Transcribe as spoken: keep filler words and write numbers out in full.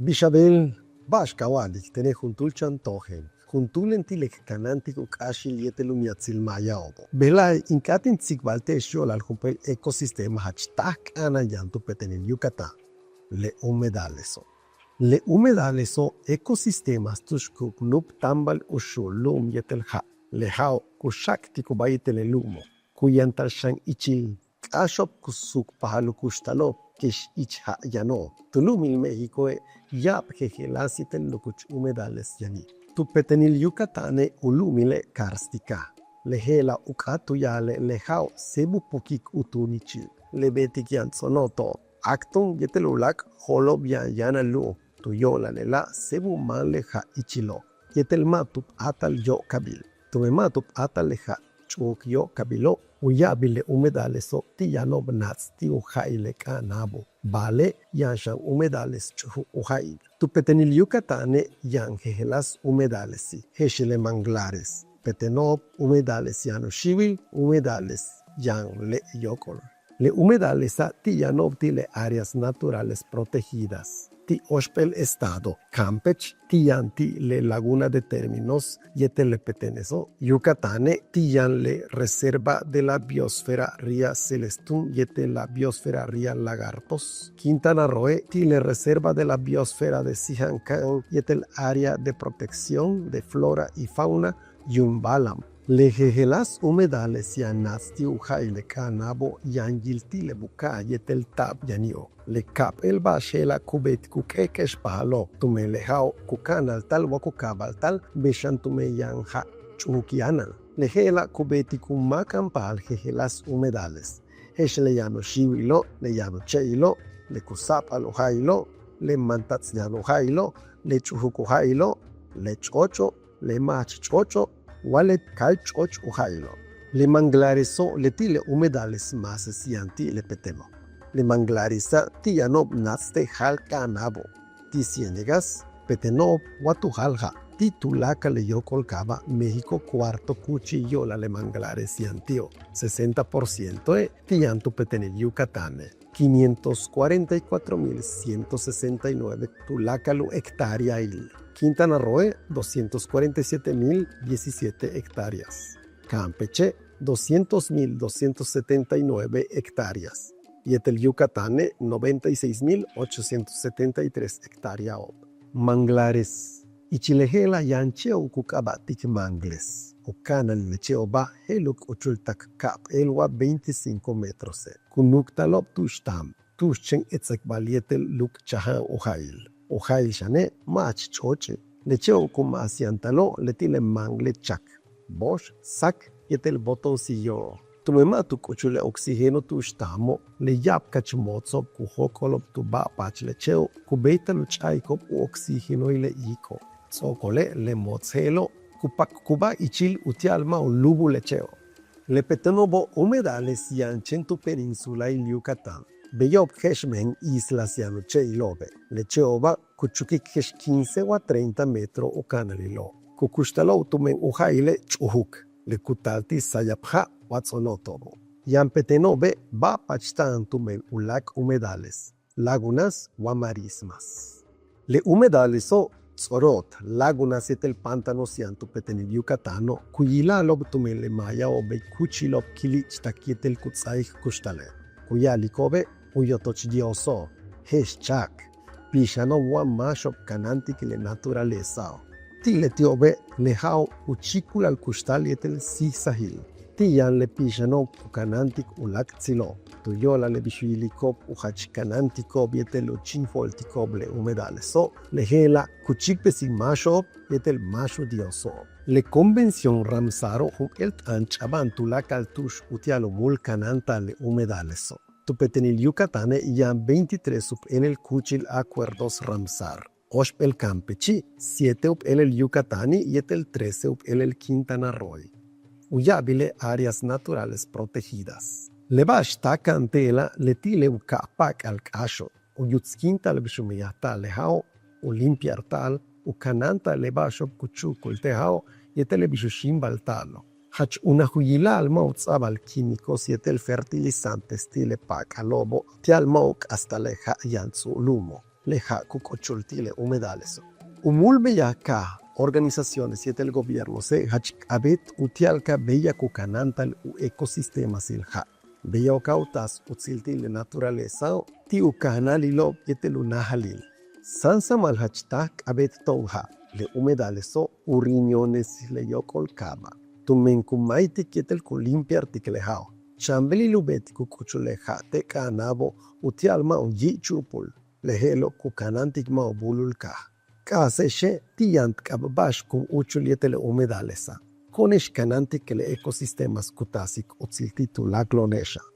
Bix a beel, ba'ax ka wa'alik tene' juntúul chan tóojen, juntúulen ti' le k kanáantik u k'áaxil yéetel u miatsil mayao'obo'. Bejla'e' in k'áat in tsikbalte'ex yo'olal jump'éel ecosistema jach táaj k'a'ana'an yaan tu petenil Yucatán, le humedaleso'. Le humedaleso' ecosistemas tu'ux ku nup táambal u xuul lu'um yéetel ja'. Le ja'o' ku xak'tikubáa yéetel le lu'umo', ku yantal xan ichil k'áaxo'ob ku suukpajal u kuxtalo'ob kex ich ja' yano'ob. Tu lu'umil Méxicoe' ya'ab jejeláas yéetel lukuch humedales yani'. Tu petenil Yucatáne' u lu'umile' kárstika'. Le je'ela' u k'áat u ya'ale' le ja'o' séeb u pukik u tuunichil. Le beetik yaan ts'ono'ob to'on, áakto'on yéetel u láak' jo'olo'ob yaan yáanal lu'um. Tu yo'olal lela' séeb u máan le ja' ichilo' yéetel ma' tu p'áatal yo'okabil. Tumen ma' tu p'áatal le ja' ch'ujuk yo'okabilo', u ya'abil le humedaleso' ti' yano'ob naats' ti' u ja'il le k'a'ana'abo'. Ba'ale' yaan xan humedales ch'ujuk u ja'il. Tu petenil Yucatáne' yaan jejeláas humedalesi', je'ex le manglares. Peteno'ob humedales yaan u xíiwil, humedales yaan le' yóok'ol. Le humedalesa' ti' yano'ob ti' le áreas naturales protegidas ti' óoxp'éel estado. Campeche ti' yaan ti' le laguna de Terminos yéetel le peteneso'. Yucatáne' ti' yaan le reserva de la biosfera ría Celestún yéetel la biosfera ría Lagartos. Quintana Roe' ti' le reserva de la biosfera de Sijancán yéetel área de protección de flora y fauna Yumbalam. Le jejeláas humedales yaan naats' ti' u ja'il le k'a'ana'abo' yaan yil ti' le buka'aj yéetel ta'ab yani'o'. Le ka'ap'éel ba'ax je'ela' ku beetik u k'éek'expajalo'ob tumen le ja'o' ku ka'analta'al wa ku kaabalta'al bey xan tumen yaan ja' ch'ujuk yáanal. Le je'ela' ku beetik u máakanpajal jejeláas humedales, je'ex le yaan u xíiwilo', le yaan u che'ilo', le ku sa'ap'al u ja'ilo', le mantats' yaan u ja'ilo', le ch'ujuk u ja'ilo', le ch'och'o', le ma' jach ch'och'o' wa le kaal ch'och' u ja'ilo'. Le manglareso' leti' le humedales máases yaan ti' le peteno'. Le manglaresa' ti' yano'ob naats' te' jáal k'a'ana'abo', ti' cienegas, peteno'ob wa tu jáal ja'. Ti' tuláakal le yóok'ol kaaba' México cuarto kúuchil yo'olal le manglares yaan ti'o', sesenta por cientoe' ti' yaan tu petenil Yucatáne'. Quinientos cuarenta y cuatro mil ciento sesenta y nueve tuláakal u hectáreail. Quintana Roe' doscientos cuarenta y siete mil diecisiete hectáreas. Campeche' doscientos mil doscientos setenta y nueve hectáreas. Yéetel Yucatáne' noventa y seis mil ochocientos setenta y tres hectáreao'ob. Manglares. Ichil le je'ela' yaan che'ob ku k'aaba'tik mangles. U ka'analil le che'oba' je'el u k'uchul tak ka'ap'éel wa veinticinco metrose'. Ku nuuktalo'ob tu'ux táam, tu'ux chéen etsekbal yéetel luk chaja'an u ja'il. U ja'il xane' ma' jach ch'oche'. Le che'ob ku maas yantalo' leti' le mangle' chak, boox, sak yéetel botoncillo. Tumen ma' tu k'uchul le oxígeno tu'ux táamo', le ya'ab kach mootso'ob ku jóok'olo'ob tu ba'pach le che'o' ku béeytal u ch'a'iko'ob u oxígenoil le iiko'. Ts'o'okole' le moots je'elo' ku pak'kubáa ichil uti'al ma' u lúubul le che'o'. Le peteno'obo' humedales yaan chéen tu peninsulail Yucatán. Beyo'ob je'ex mejen islas yaan u che'ilo'obe'. Le che'oba' ku chukik je'ex quince wa treinta metro u ka'analilo'. Ku kuxtalo'ob tumen u ja'ile' ch'ujuk, le ku taal ti' sayab ja' wa ts'ono'ob to'obo'. Yaan peteno'obe' ba'pach ta'an tumen u láak' humedales, lagunas wa marismas. Le humedaleso', ts'ono'ob, lagunas yéetel pantanos yaan tu petenil Yucatáno' ku yila'alo'ob tumen le mayao'ob bey kúuchilo'ob kili'ich tak yéetel ku ts'áaik kuxtale'. Ku ya'aliko'obe' u yotoch dioso'ob, je'ex chaak, pixano'ob wa máaxo'ob kanáantik le naturalezao'. Ti' leti'obe' le ja'o' u chíikulal kuxtal yéetel síijsajil. Ti' yaan le pixano'ob ku kanáantik u láak'tsilo'ob. Tu yo'olal le bix u yiliko'ob u jach kanáantiko'ob yéetel u chíijo'oltiko'ob le humedaleso', le je'ela' ku chíikbesik máaxo'ob yéetel máax u dioso'ob. Le Convención Ramsaro' jump'éel t'aan ch'a'aba'an tuláakal tu'ux uti'al u múul kanáanta'al le humedaleso'. Tu petenil Yucatáne' yaan veintitrés jump'éelel kúuchil acuerdos Ramsar. Óoxp'éel Campechi', siete jump'éelel Yucatáni' yéetel trece jump'éelel Quintana Rooi. U ya'abile' áreas naturales protegidas. Le ba'ax táaka'an te'ela' leti' le u ka'a pa'ak'al k'áaxo', u yutskíinta'al bix u meyajta'al le ja'o', u limpiarta'al, u kanáanta'al le ba'axo'ob ku chu'ukul te' ja'o' yéetel le bix u xíimbalta'alo'. Jach unaj u yila'al ma' u ts'a'abal químicos yéetel fertilizantes ti' le pa'ak'alo'obo' uti'al ma' u k'astal le ja' yaan ts'u'ul lu'umo'. le ja' ku k'uchul ti' le humedaleso'. U múul beyaj kaaj, organizaciones yéetel gobiernose' jach k'a'abéet uti'al ka béeyak u kanáanta'al u ecosistemasil ja'. Beyaj u kaaj u taas utsil ti' le naturalezao' ti' u kajnáalilo'ob yéetel u náajalil. Sáansamal jach táaj k'a'abéet to'on ja', le humedaleso' u riñones le yóok'ol kaaba', tumen ku máaytik yéetel ku limpiartik le ja'o'. Chan belil u beetik u k'uchul le ja' te' k'aanabo' uti'al ma' u yi'ichupul. Le je'elo' ku kanáantik ma' u búulul kaaj. K'a'ase'exe' ti' yaan k'ab ba'ax kun úuchul yéetel le humedalesa'. Ko'one'ex kanáantik le ecosistemas ku taasik utsil ti' tuláaklo'one'exa'.